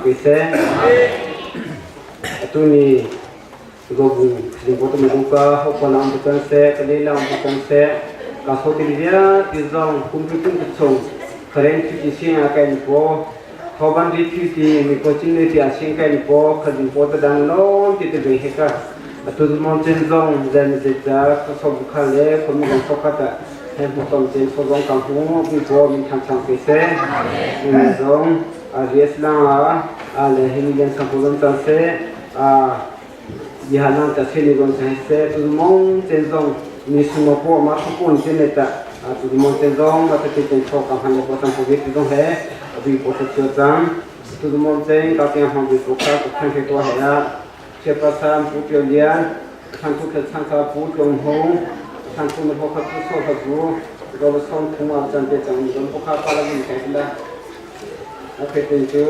pe seh. Atu ni Gobu lingpo tu mi ka hokon ang bukan se kalila ang bukan se ka so ti dia ti zong kumpi tum tu chung karen ti ti sing a kai po thoban ri ti ti mi ko chin le ti a sing kai po khadin po ta dang lon ti ti be he ka atu mon chen zong zen ze cha so so bu kha le ko mi so kha ta he mu tom chen so zong ka hu bi po min thang chang pe se mi zong a ries lang a a le hin gen sang po zong chan se a Yihanan ta sini gon sa se tu mong chen zong ni sumo po ma thu pun chen le ta tu mong chen zong ma ta chen tho ka han le po sang po vi tu zong he vi po sa chio chang tu mong chen ka tiang hong vi po ka ko khan ke to he ya che pa sam pu pyo lian thang thu khe chang ka pu tong hong thang thu na po kha pu so kha pu go song thung a chan te chang ni gon po kha pa la vin khe la a khe ten chu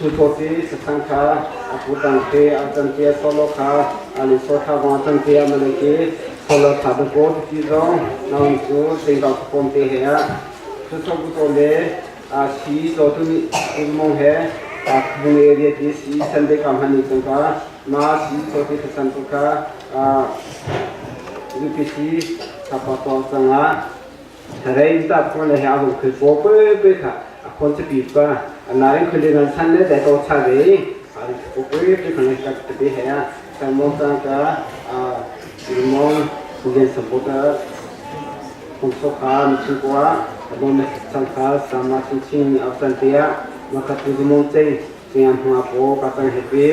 Cu ti sasang kha a putang khi a cantia solo kha a li so tha vong a cantia male ki solo tha da ko ti zong naun cu tingkau pom te he a cu so bu to le a si so tu ni mong he a bung area ti si san de kam hani tung ka ma si so ti san tu kha a UPC tha pa to changa Rei ta ko le ha hu khil po pe pe kha a khon che pi pa a na rin khil ngan san le dai to cha ve a po pe pe khan ka te pe he a sa mo ta ka a mo gen support a khom so kha mi chu kwa a mo me sang kha sa ma chin chin a san te a ma kha tu mo che chiam hua po ka tan he pe.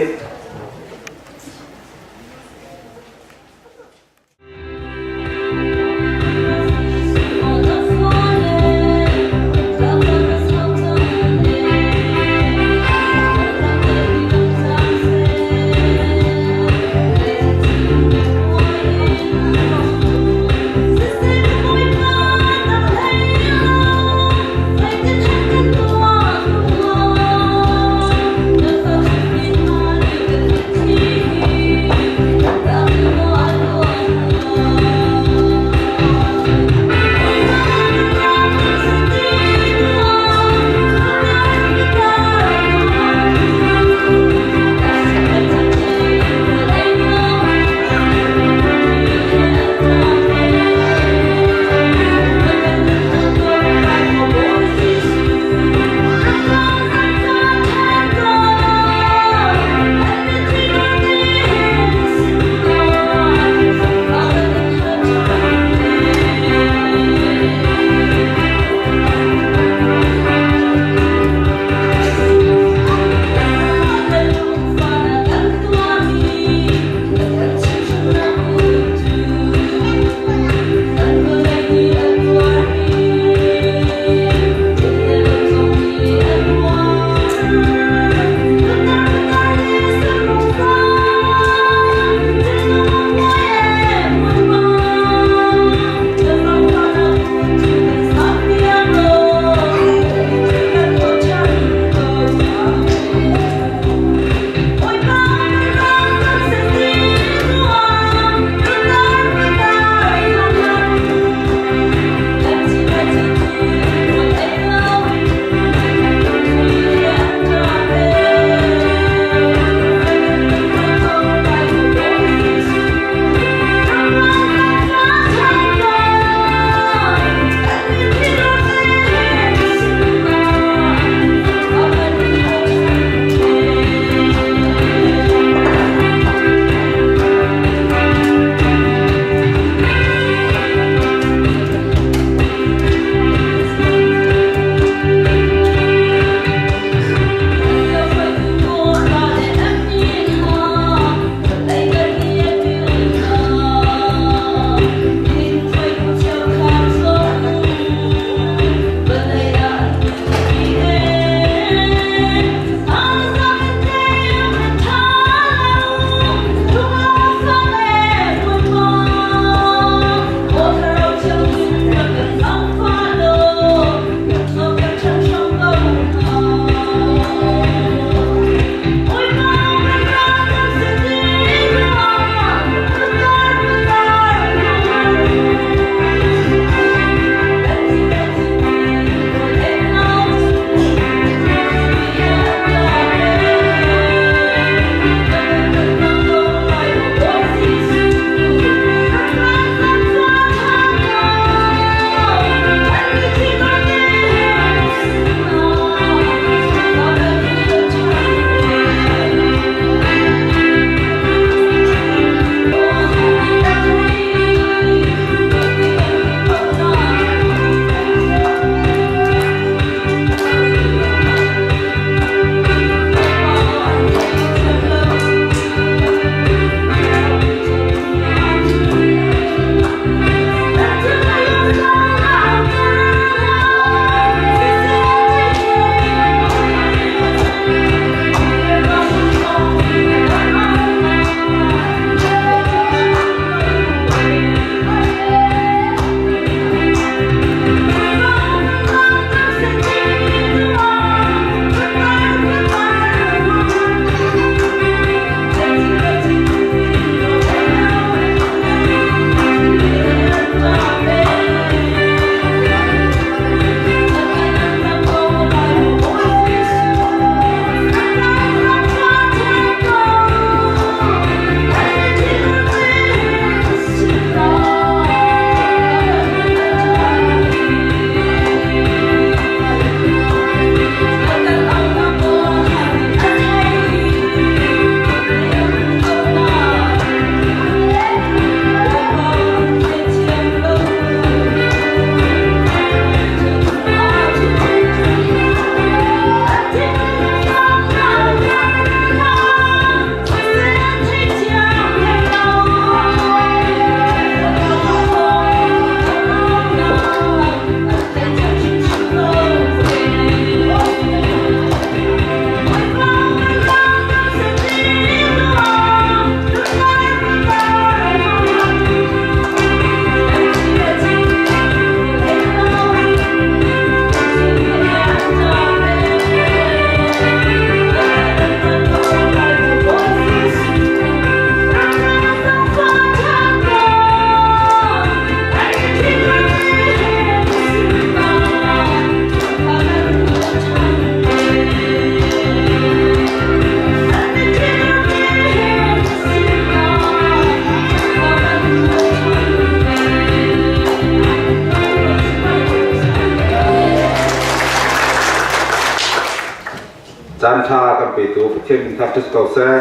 petu Pathian min thangṭhat ko seh.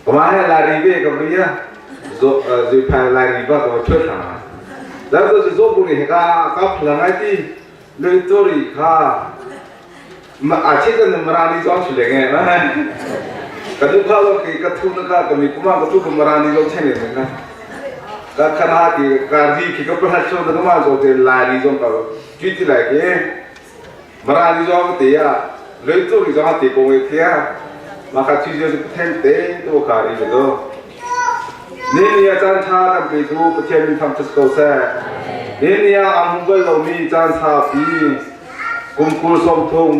Kama he Lairi ve ka ria zo zui phai Lairi ba ka thut ha. La zo zo bu ni ka ka phla ngai ti lui tori kha ma a che kan marani zong chu le nge ma ka du kha lo ki ka thu na ka ka mi kuma ka tu ka marani zong chen le na ka khara ki ka ri ki ka phla cho na ma zo te Lairi zong ka chi ti lai ke Marani zong te ah leitu ri zong te ko nge thia ma kha chi je then te to kha ri do ni ni a chan tha kan pe tu Pathian min tham ko se ni ni a am bal lo mi chan sa pi kum kul som thum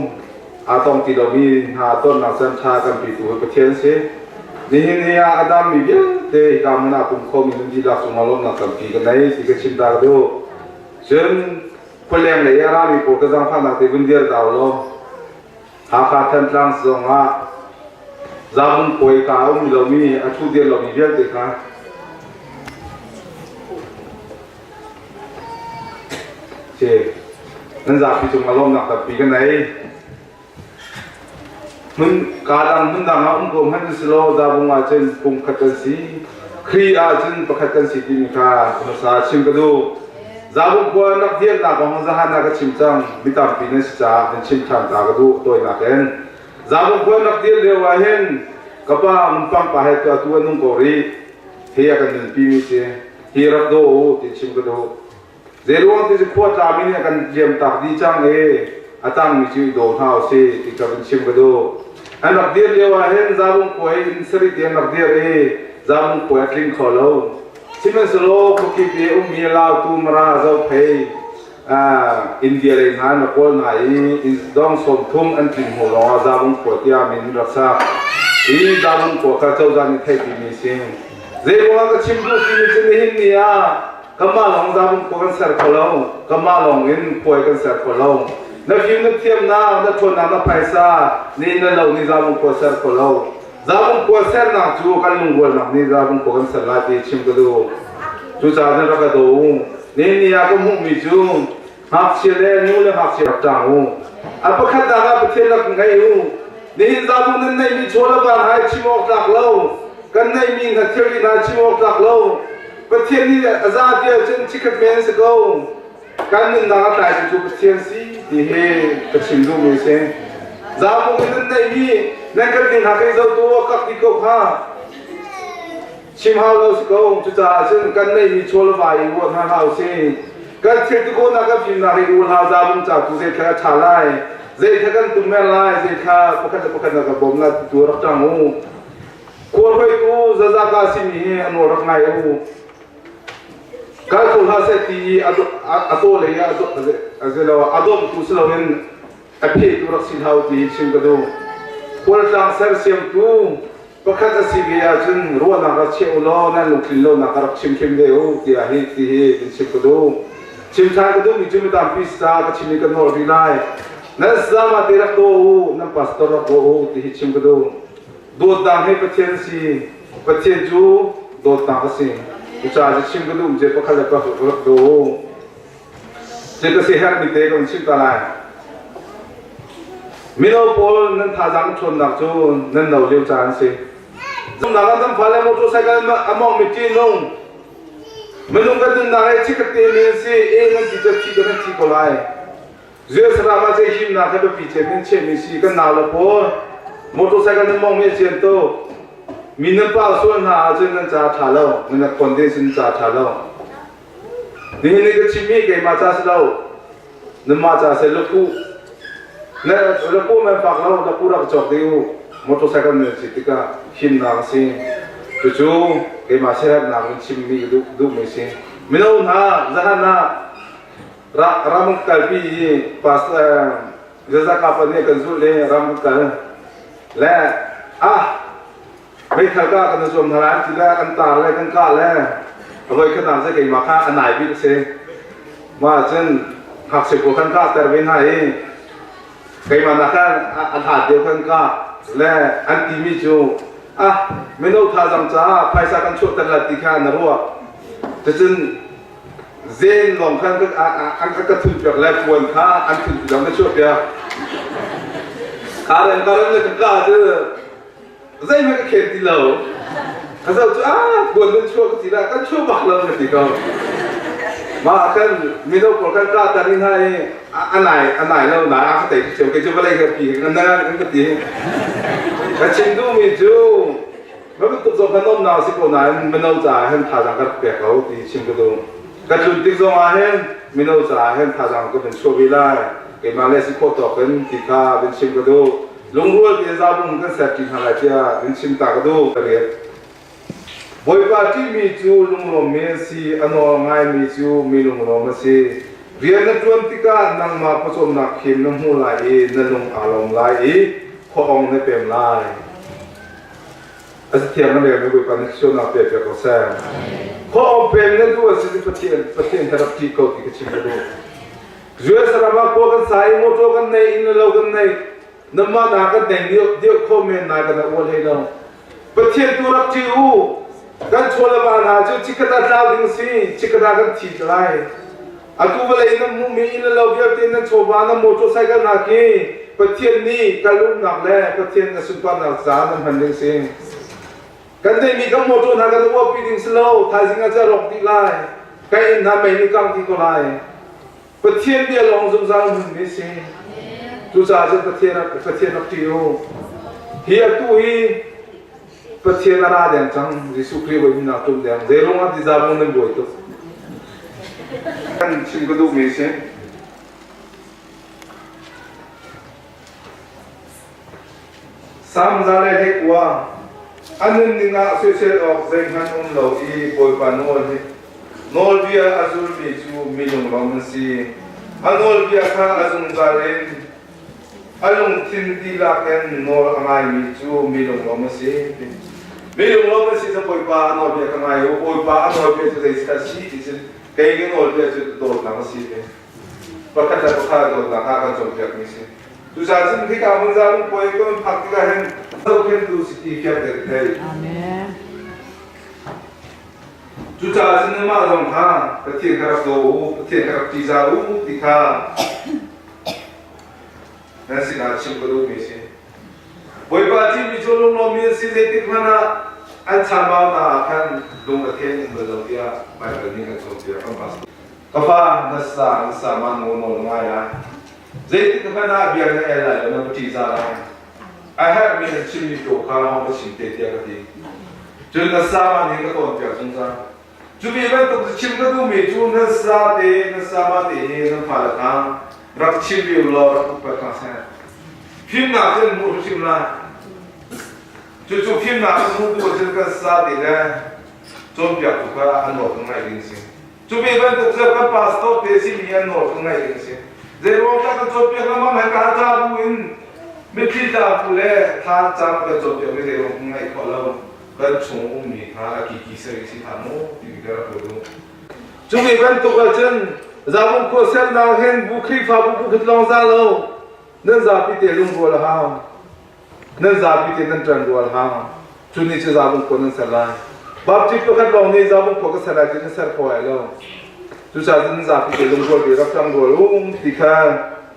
a tong ti lo mi hna ton nak chan tha kan pe tu Pathian si ni hin ni a adam mi vialte ka mana kum kho mi nun di lak sung alom nak tam pi ka nei ti ka chim ta do cun Khualeng lei a rami pawl ka zaangfahnak te vun dir ta law Hakha Thantlang zong ah zabung puai ka um lomi a thu dir lomi vialte kha che nan zapi cung a lawmnak tampi ka nei hmun ka dang hmun dang ah um ko hmanh si law zabung ah cun pum khat kan si Khrih ah cun pakhat kan si timi kha hmasa chim ka duh zabung khua nak dirnak kong zahan ah ka chim cang mi tampi nan si caah nan chim ṭhan ta ka duh tawinak in zabung khua nak dir lio ah hin ka pa pang pa he tu atu an nung ko rih hi a kan nunpi mi si hi rak do u ti chim ka duh Zeiruang ti cu khua tlami nih a kan liam tak dih cang i a tangmi cu i daw hna usih ti ka vun chim ka duh. An rak dir lio ah hin Zabung khua hi inn sarih te an rak dir i Zabung khua a tling kho lo. Sihmanhsehlaw khuakip i a ummi Lautu, Mara, Zophei, India lei hna an rak kawl hna i dong 30 an tling hnu lawngah Zabung khua tiah min an rak sak. Hi Zabung khua kha cozah nih theihpimi a si. Zeiruangah ka chim duh timi cu nihin ni ah Kanmah lawng zabung khua kan ser kho lo. Kanmah lawng in khuai kan ser kho lo. Na fim na thiamnak, na ṭhawnnak, na phaisa nih na lo nih zabung khua ser kho lo. Zabung khua sernak cu kan lungrualnak nih zabung khua kan ser lai ti chim ka duh. Cucaah nan rak ka daw u. Nihin ni ah ka hmuhmi cu ngakchia le nu le ngakchia rak ṭang u. A pakhatnak ah Pathian rak ngei u. Nihin zabung nan neihmi chaw le van hai chim awk tlak lo. Kan neihmi hna thilri hna chim awk tlak lo. Pathian nih a za ti ahcun chikkhat men si ko. Kan nunnak a tlai cu Pathian si ti hi ka chim duhmi a si. Zaapung in nan neihmi nan kan ding hna kei zotu a kak ti ko kha. Chim hau lo si ko. Cucaah cun kan neihmi chaw le vai i ruah hna hlah usih. Kan thil ti khawhnak kan fimnak hi u hlah zaapung ca tu zei thla a ṭha lai. Zei thla kan tum mer lai, zei thla pakhat le pakhat na ka bawm la ti tu rak ṭang u. Khuahruaitu zazaka simi hi a nawl rak ngai u. Kal kho hlah seh ti i a taw lei ah a dawmtu si loin a phehtu rak si hlah u ti hi chim ka duh. Khualtlang sersiamtu pakhat a si ve ahcun ruahnak rak chiah u law nan lungtlin lonak ka rak chim hrim ve u tiah hi ti hi in chim ka duh. Chim ṭhan ka duhmi cu mi tampi sa ka chim i ka nawl rih lai. Nan sama te rak daw u, nan pastor rak daw u ti hi chim ka duh. Dawtnak hi Pathian a si. Pathian cu dawtnak a si. Cucaah cu chim ka duh je pakhat le pakhat rak daw. Cu ka si herhmi te ka chim ta lai. Mino pawl nan thazaang ṭhawnnak cu nan no lio caan a si. Zumnak ah kan fale motorcycle a mawng mi ṭihnung minung kan nunnak he chikkhat te mi an si. E nan ti cu thi kan thi ko lai. Jerusalem ah zei himnak he biapi cem in chiahmi si kan nau le pawl motorcycle nan mong mi a cian tuk mi nan pa sual hna ahcun nan ca ṭha lo nan khawn ding sin ca ṭha lo nihin ni ka chimmi keimah ca si lo nanmah ca si laku na laku man fak lo laku rak cawk ding u motorcycle nan si tikah himnak a si cucu keimah siaherhnak in chimmi duh duhmi si mino hna zahan ah Ram kalpi i pastor Zazaka pa nih kan zulh i ram kal le ah meithal ka kan zuam hna lai ti le kan tar le kan kah le a voi khat ah keimah kha a nai bik a si mah cun ngakchia pawl kan kah ter ve hna i keimah nak khan a hlat deuh kan kah le an timi cu ah mino thazang caah phaisa kan chuahter la ti kha na ruah cucun Zen lawng khan an ka thun piak le puan kha an thun piak na chuah piak. Karen karen le ka ka cu zeihmanh ka khen ti lo. Ka zoh cu ah kuan nan chuah ka ti la kan chuah bak lo ka ti ko. Mah khan mino pawl kan ka tar hna i a nai a nai lo na a ka tei cheu ke cu vawlei ka pi kan nang kan ka ti. Ka chim duhmi cu ma bantuk zong kan um na si ko nain mino caah hin thazaang ka rak pek ko ti chim ka duh. Ka tlun tik zong ah hin mino caah hin thazaang ka vun chuah ve lai. Keimah le si khawh tawk in ti kha vun chim ka duh. Lungrual te zabung kan ser ṭi hna lai tiah vun chim ta ka duh. Ka rian. Bawipa ṭihmi cu lunglawmmi an si, a nawl ngaimi cu mi lunglawm a si. Rian na ṭuan tikah nangmah pawcawmnak khim na hmuh lai i na lung aa lawm lai i khua ong na pem lai. A si thiang na rel mi Bawipa nih sualnak pe piak ko seh. Khua ong pem na duh a si Pathian Pathian ka rak ṭih ko ti ka chim ka duh. US ram ah khua kan sa i motor kan nei inn le lo kan nei namah na kan nei deuh kho men na kan ual hlei lo. Pathian tu rak ṭih u. Kan chawlava hna cu chikkhat ah tlau ding si, chikkhat ah kan thi lai. Atu vawlei nan hmuhmi inn le lo vialte nan chawva nan motorcycle hna khi Pathian nih kal umnak le Pathian na sunparnak ca nan hman ding si. Kan neihmi kan motor hna kan uapi ding si lo, thaizing ah ca rawk dih lai. Kan inn hna mei nih kang dih ko lai. Pathian bia lawng zungzal hmunmi si. Cucaah cun Pathian Pathian rak ṭih u. Hi atu hi Pathian a ra deng cang, Jesuh Khrih voi hmunak tum deng. Zeirung ah tizabung nan buai tuk. Kan chim ka duhmi si. Sam za le hlei kua a nunning ah soisel awk zeihmanh um lo i Bawipa nawl hi nawlbia a zulmi cu minung lawng an si. A nawlbia kha a zungzal in a lungthin dihlak in nawl a ngaimi cu minung lawng a si. Minung lawng a si cu Bawipa a nawlbia ka ngai u, Bawipa a nawlbia cu zeidah a si ti cun kei ka nawlbia cu dawtnak a si ti. Pakhat le pakhat dawtnak kha kan cawnpiakmi si. Cucaah cun hika hmun za lungpuai kan phak tikah hin zohkhenhtu si ti fiang te thei. Amen. Cucaah cun nanmah zong kha Pathian kha rak daw u, Pathian kha rak ṭihzah u ti kha nan sinah chim ka duhmi si. Bawipa thimmi cu lunglawmmi an si zeitik hmanh ah an chambaunak ah khan lung a then um bal lo tiah Baibal nih kan cawnpiak kan pastor. Ka fa na sa na sa ma nawl nawl ngai lai. Zeitik hmanh ah bia na el lai lo na va ṭihzah lai. A herhmi na chimmi ko kha hong ka chim te tiah ka ti. Cun na sa ma nih ka tawnpiak zungzal. Cu ve bantuk cu chim ka duhmi cu na sa te na sa ma te hi nan fale kha rak chim ve u law rak upat hna seh. Fimnak cu an hmuh hrimhrim lai. Cucu fimnak an hmuh tu ahcun kan sa te le cawnpiaktu kha an nawl kan ngaih ding a si. Cu ve bantuk cu kan pastor te simi an nawl kan ngaih ding a si. Zeiruang dah kan cawnpiak lengmang he ka ca bu in mitthli tla bu le thla cam kan cawnpiak mi zeiruang kan ngaih khawh lo kan chung ummi kha a kiki seri si hlah maw timi ka rak ruat u. Cu ve bantuk ahcun Zabung khua sernak hin bu Khrihfabu bu khat lawng za lo nan zapi te lungrual a hau. Nan zapi te nan ṭan rual hau. Cu ni cu Zabung khua nan ser lai. Baptist pakhat lawng nih Zabung khua ka ser lai ti na ser kho lai lo. Cucaah cun nan zapi te lungrual te rak ṭang rual u ti kha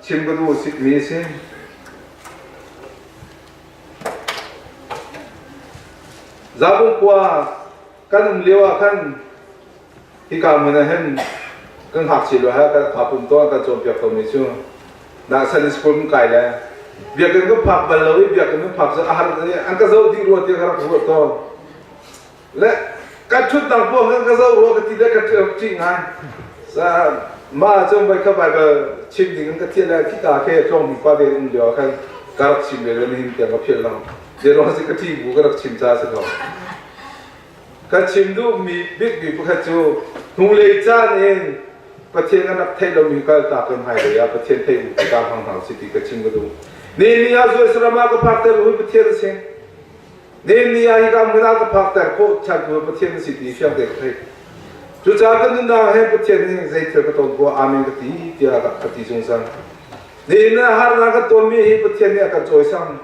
chim ka duh sikmi a si. Zabung khua kan um lio ah khan hika hmun ah hin kan ngakchia lio he kan pum tawn kan cawnpiak tawnmi cu na Sunday school kan kai le biakinn kan phak bal lo i biakinn kan phak cu a har an ka zoh dih rua tiah ka rak ruah tawn le kan ṭhutnak paoh kan ka zoh rua ka ti le ka ṭih ngai mah cun voi kha Bible chim ding in ka thial le khika khe tlawng pa te um lio ah khan ka rak chim ve le nihin tiang ka philh lo zeiruang si ka ṭih bu ka rak chim ca si ko ka chim duhmi bikmi pakhat cu hnulei caan in Pathian kan rak theih lomi kal tak in hmailei ah Pathian theih u ka hmang hna si ti ka chim ka duh ni ni ah Jerusalem ah ka phak ter hu Pathian a si ni ni ah hika hmun ah ka phak ter khawh chan tu Pathian a si ti fiang te ka theih cucaah kan nunnak he Pathian nih zei thil ka ton ko amen ka ti tiah ka ti zungzal ni na harnak ka tonmi hi Pathian nih a kan cawisang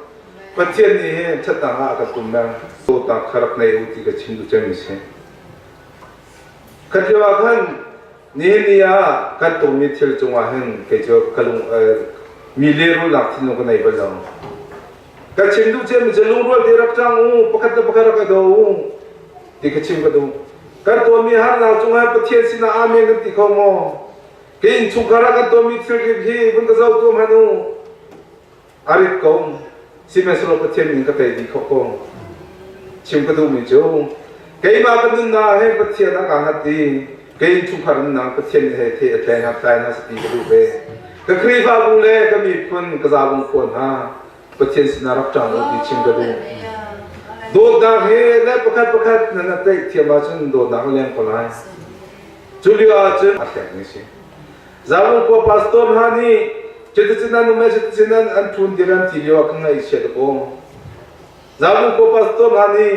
Pathian nih hin ṭhatnak ah a kan tum meng. Dawtnak kha rak nei u ti ka chim duh cemmi si. Khat lio ah khan nihin ni ah kan tonmi thil cungah hin kei cu ka lung mi lehrulnak thinlung ka nei bal lo. Ka chim duh ciami cu lungrual te rak ṭang u, pakhat le pakhat rak i daw u ti ka chim ka duh. Kan tuahmi harnak cungah Pathian sinah amen kan ti kho maw? Ka innchungkhar ah kan tuahmi thil kip hi vun ka zoh tuah hmanh u. A rit ko. Sihmanhsehlaw Pathian min ka tei dih khawh ko. Chim ka duhmi cu keimah ka nunnak he Pathian a ka hngat i ka innchungkhar nunnak Pathian he the a tleng a tlai hna si ti ka duh ve. Ka Khrihfabu le ka miphun ka zabung khua hna Pathian sinah rak ṭang u ti chim ka duh. Dawtnak he le pakhat pakhat nan a tlaih thiam ahcun dawtnak a leng ko lai. Cu lio ahcun a hlekmi si. Zabung khua pastor hna nih cuticun an um i cuticun an ṭun dir an ti lio ah ka ngaihchia tuk aw. Zabung khua pastor hna nih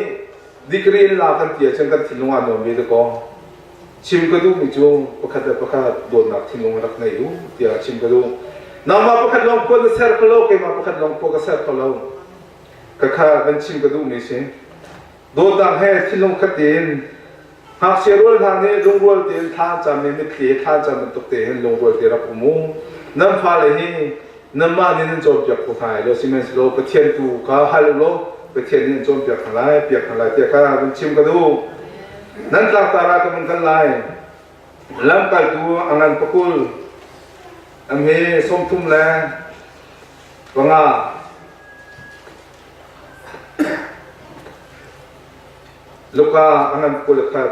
degree in la kan ti ahcun kan thinlung aa nuam ve tuk aw. Chim ka duhmi cu pakhat le pakhat dawtnak thinlung rak ngei u tiah chim ka duh. Nangmah pakhat lawng khua na ser kho lo, keimah pakhat lawng khua ka ser kho lo. Ka kha van chim ka duhmi si. Dawtnak he thinlung khat tein ngakchia rual hna nih lungrual tein thla an cam i mitthli he thla an cam bantuk te hin lungrual te rak um u. Nan fale hi nanmah nih nan cawnpiak kho hna lai lo sihmanhsehlaw Pathian tu kha hal u law Pathian nih an cawnpiak hna lai, piak hna lai tiah kha van chim ka duh. Nan tlangtar ah ka vun kal lai. Lamkaltu a ngan pakul, a hme 35. Luka a ngan 21.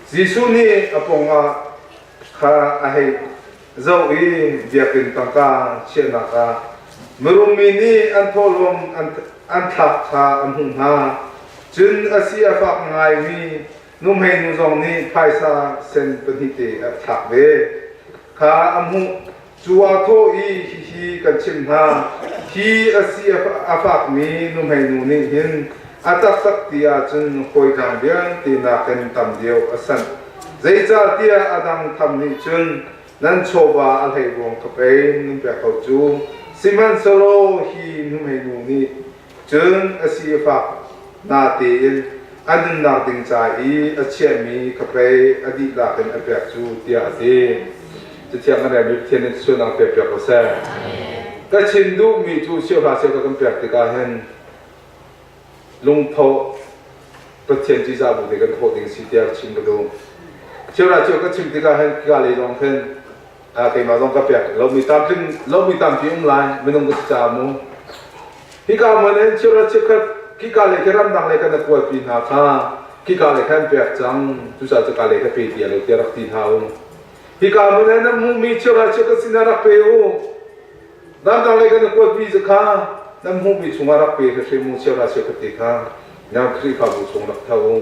Jesuh nih a pawngah kha a hei zoh i biakinn tangka chiahnak ah mirum mi nih an thawhlawm an thlak kha a hmuh hna. Cun a si a fak ngaimi nuhmeinu zong nih phaisa sen pahnih te a thlak ve kha a hmuh. Cu aa thawh i hihi kan chimh hna, hi a si a fakmi nuhmeinu nih hin a taktak ti ahcun hawidang vialte nakin tam deuh a sanh. Zeicahtiah a dang tham nih cun nan chawva a hleivuang kha pei nan pek ko cu. Sihmanhsehlaw hi nuhmeinu nih cun a si a fak na tein a nunnak ding ca i a chiahmi kha pei a dihlak in a pek cu tiah a ti. Cathiang kan relmi Pathian nih sualnak pek piak ko seh. Ka chim duhmi cu siahra siah ka kan pek tikah hin lungtho Pathian ṭihzah bu te kan thawh ding si tiah chim ka duh. Siahra siah ka chim tikah hin ka lei zong khin keimah zong ka pek lomi tampi lomi tampi um lai minung ka si caah mu. Hika hmun in cheuhra cheukhat khika lei khi ramdang lei kan kualpi hna kha khika lei khan pek cang cucaah cuka lei kha pe ti lo tiah rak ti hna u. Hika hmun ah nan hmuhmi cheuhra cheukhat sinah rak pe u. Ramdang lei kan kuatmi cu kha nan hmuhmi chungah rak pe hrimhrim u cheuhra cheukhat te kha nan Khrihfabu chung rak tho u.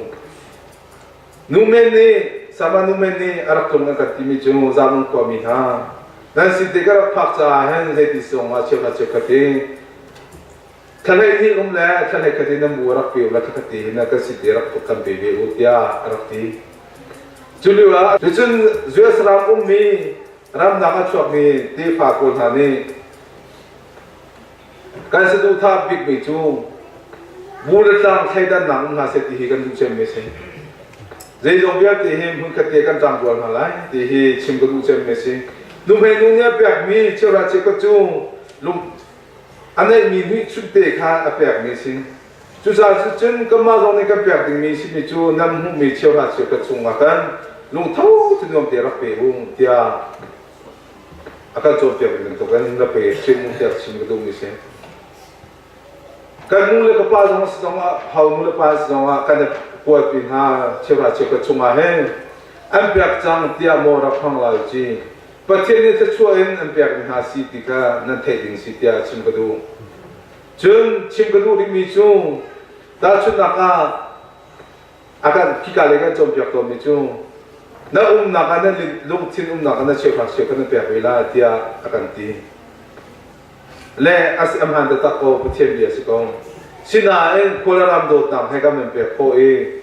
Nu men nih Sama nu men nih a rak tlung an kan timi cu Zamung khuami hna nan sin te ka rak phak caah hin zeiti song ah cheuhra cheukhat hi thlahlei hnih um le thlahlei khat in nan bu rak pe u la thlakhat te hin kan sin te rak kan pe ve u tiah a rak ti. Cu lio ah cucun US ram ummi ramdang a chuakmi tefa pawl hna nih kan saduhthah bikmi cu bu le tlang thleidannak um hna seh ti hi kan duh cemmi a si. Zeizong vialte hi hmunkhat te kan ṭangrual hna lai ti hi chim ka duh cemmi a si. Nuhmei nu nih a pekmi cheuhra cheukhat cu lung a neihmi hmuichunte kha a pekmi a si. Cucaah cun kanmah zong nih kan pek dingmi simi cu nan hmuhmi cheuhra cheukhat chungah khan lungtho thanuam te rak pe u tiah a kan cawnpiak bantuk in rak pe hrim u tiah chim ka duhmi si. Kan nu le ka pa zong si zongah hau nu le pa si zongah kan i kuatpi hna cheuhra cheukhat chungah hin an pek cang tiah maw rak hmang lai ci Pathian nih thluachuah in an pekmi hna si ti kha nan theih ding si tiah chim ka duh. Cun chim ka duh rihmi cu tahchunhnak ah a kan khika lei kan cawnpiak tawnmi cu na umnak ah na lungthin umnak ah na cheuhra cheu kha na pek ve lai tiah a kan ti. Le a si a hmaan taktak ko Pathian bia si ko. Sinain khual ram dawtnak he kan nan pek khawh i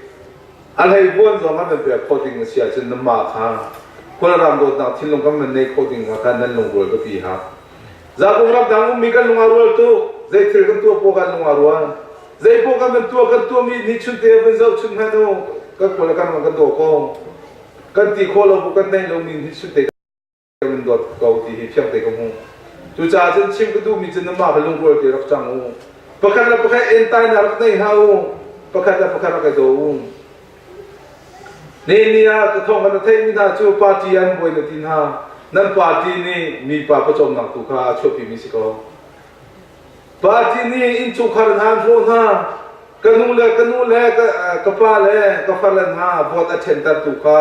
a hleivuan zong kan nan pek khawh ding a si ahcun nanmah kha khual ram dawtnak thinlung kan nan neih khawh ding kha nan lungrual biapi ha. Zakum ramdang ummi kan lung a rual tuk. Zei thil kan tuah poah kan lung a rual. Zei poah kan kan tuah kan tuahmi ni chunte vun zoh chun hmanh u. Kan khual kan kan daw ko. Kan ti khawh lo bu kan neih lomi ni chunte kan dawt ko ti hi fiang te ka hmu. Cucaah cun chim ka duhmi cu nanmah kha lungrual te rak cang u. Pakhat le pakhat entainak rak nei hlah u. Pakhat le pakhat rak i daw u. Ni ah ka thawng kan theihmi hna cu party an buai na ti hna. Nan party nih mipa pawcawmnak tu kha a chuahpimi si ko. Party nih innchungkhar hna an hlawh hna. Ka nu le ka nu le ka pa le ka farle hna vote a ṭhentertu kha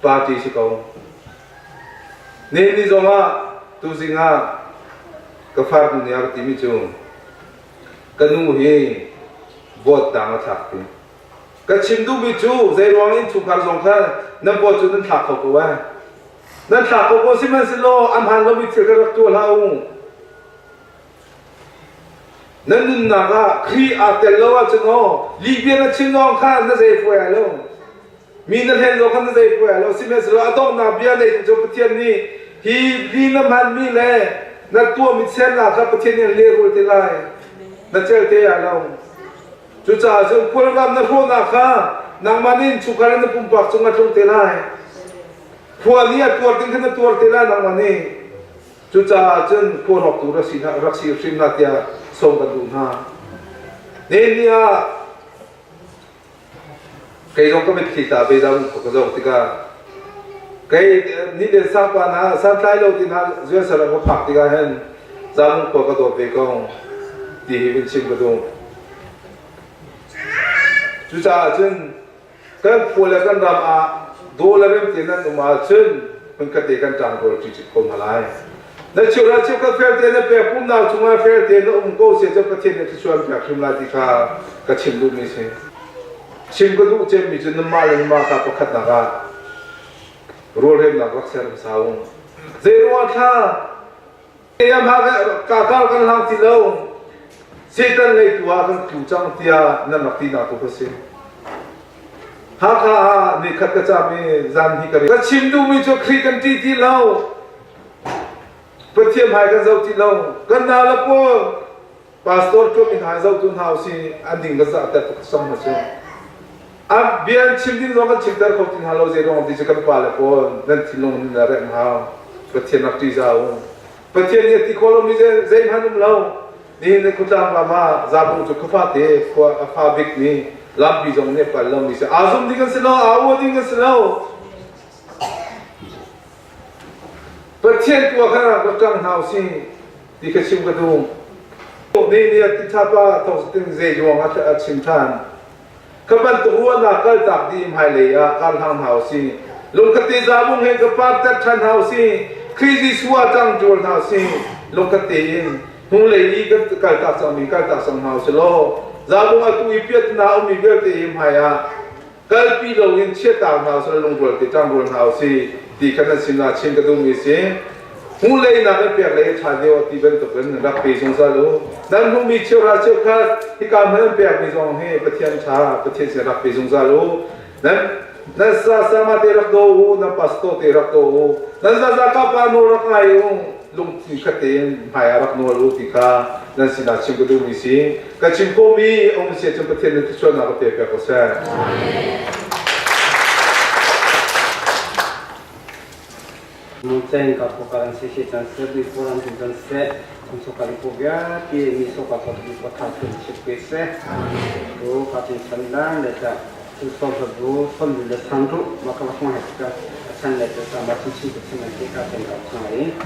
party si ko. Ni ni zongah tuzing ah ka farnu nih a ka timi cu ka nu hi vote dang a thlak ti. Ka chim duhmi cu zeiruang innchungkhar zong kha nan vote cu nan thlak kho ko ai. Nan thlak ko ko sihmanhsehlaw a hmaan lomi thil kha rak tuah hlah u. Nan nunnak ah Khrih aa tel lo ahcun aw lihbia na chim lawng kha na zei fawi ai lo. Mi na hlen zong kha na zei fawi ai lo. Sihmanhsehlaw a donghnak bia nei cu Pathian nih hi li na hmanmi le na tuahmi chiatnak kha Pathian nih an lehrul te lai. Na cel te ai lo. Cucaah cun khualram na hrawhnak kha nangmah nih innchungkhar in na pumpak cung a tlung te lai. Khua nih a tuar ding kha na tuar te lai nangmah nih. Cucaah cun khua rawktu rak si hna rak si hrim hna tiah sawm kan duh hna. Nihin ni ah kei zong ka mitthli tla ve zau ka zoh tikah kei ni le sapa hna santlai lo ti hna zuan saram ka phak tikah hin zamung khua ka dawt ve ko ti hi vin chim ka duh. Cucaah cun kan khua le kan ram ah daw le rem te nan um ahcun hmunkhat te kan ṭangrual ṭi ko hna lai. Na cheuhra cheukhat fel te na pek pumnak chungah fel te na um ko sia cu Pathian nih thluachuah an pek hrim lai ti kha ka chim duhmi si. Chim ka duh cemmi cu nanmah le nanmah kha pakhatnak ah rualremnak rak ser hmasa u. Zeiruangah thla ka kar kan hlang ti lo Satan lei tu ah kan tlu cang tiah nan rak tinak tu ka si. Hakha ah nikhat ka cam i zan hi ka ka chim duhmi cu Khrih kan ṭih ti lo. Pathian hmai kan zoh ti lo. Kan na le pawl pastor ṭuan mi hna zohtu hna usih an ding ka zahter tuk sang hna cu. An bia an chim ding zong kan chimter kho ti hna lo zei ruang ti cu kan pa le pawl nan thinlung nan rem hau. Pathian rak ṭih za u. Pathian nih a ti khawh lomi zeihmanh um lo. Nihin ni khuatlang ram ah zabung cu khuafate khua a fa bik mi lampi zong nih a pal lomi si. Aa zum ding an si lo, aa ua ding an si lo. Pathian tu ah khan rak ṭang hna usih ti kha chim ka duh. Ni nih a ti thapa thawk tin zei ruang ah a chim ṭhan. Ka bantuk ruahnak kaltak dih hmailei ah kar hlang hna usih. Lungkhat te zabung he ka parter ṭhan hna usih. Khrih Jesuh ah ṭang ṭual hna usih. Lungkhat tein hnulei i kan kaltak cangmi kaltak cang hna usih law zabung atu i piat na ummi vialte hi hmai ah kalpi loin chiahtak hna usih lungrual te ṭangrual hna usih ti kha nan sinah chim ka duhmi si. Hmuhlei nak in pek lei a ṭha deuh ti bantukin rak pe zungzal u. Nan hmuhmi cheuhra cheukhat hika hman an pekmi zong hi Pathian ṭha, Pathian sin rak pe zungzal u. Nan nan sa sama te rak daw u, nan pastor te rak daw u, nan zaza ka pa nawl rak ngai u, lungthin khat tein hmai ah rak nawl u ti kha nan sinah chim ka duhmi si. Ka chim khawhmi a um si ahcun Pathian nan thluachuahnak ka pe piak ko seh. Mungceng ka phuka an si si can se bi puran tu can se thum so ka po bia ti mi so ka ko bi ko tha thun chip ke se tu ka tin san dan le ta tu so so bu son le san ru ma ka ma ha ka san le ta ma chi chi ko chin ke ka chen ka chai.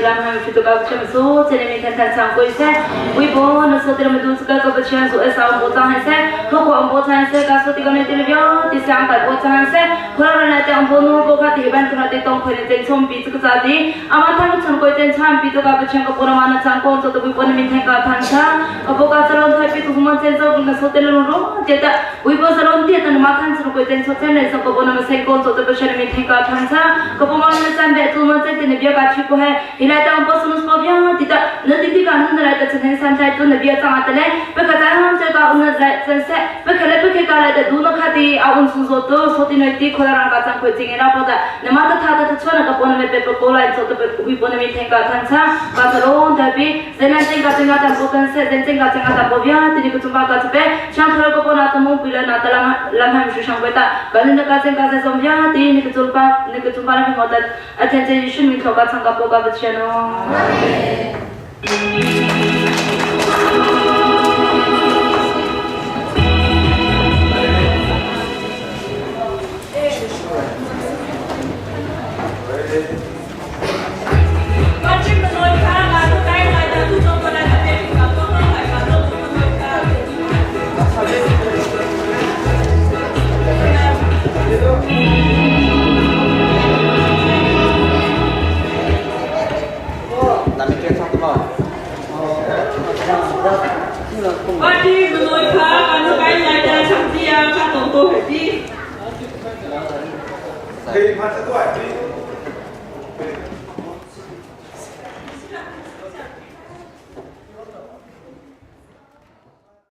te lam han fi to ka chem so chene mi than than chang koi se ui bo na so te lam du ka ka bachian so esa bo chang hai se kho ko am bo chang se ka so ti ka ne te le ti sang kai bo chang se khora na te am bo no bo kha ti ban tu na te tong khoi ne ten chom pi chu ka ti ama thang chang koi ten cham pi to ka bachian ka pora mana chang ko so to ui bo ne min than ka than cha ka bo ka chalon thai pi tu man chen so na so te lo ro te ta ui bo salon te tan ma than chang koi ten so chen ne so ko bo na ma sen ko so to bachian min than ka than cha ka bo ma na chan be tu man chen te ne bia ka chi ko hai hilai ta po sunus po bia ti ta na ti ti ka nun lai ta chen san tai tu na bia chang ata le pe ka ta ham che ka un lai chen se pe ka le pe ke ka lai ta du na kha ti a un su zo to so ti noi ti khola rang ka chang khoi ching na po ta na ma ta tha ta chua na ka po na me pe po lai so to pe hui po na mi theng ka than cha ka sa ron ta pi zen lan cheng ka cheng ka ta po tan se zen cheng ka cheng ka ta po bia ti ni ku chumba ka pe chang thar ko po na ta mo pi la na ta lam lam ham shu shang pe ta ka ni na ka cheng ka se som bia ti ni ku chulpa ni ku chumba na mi mo ta attention min thoka changka poka bachano.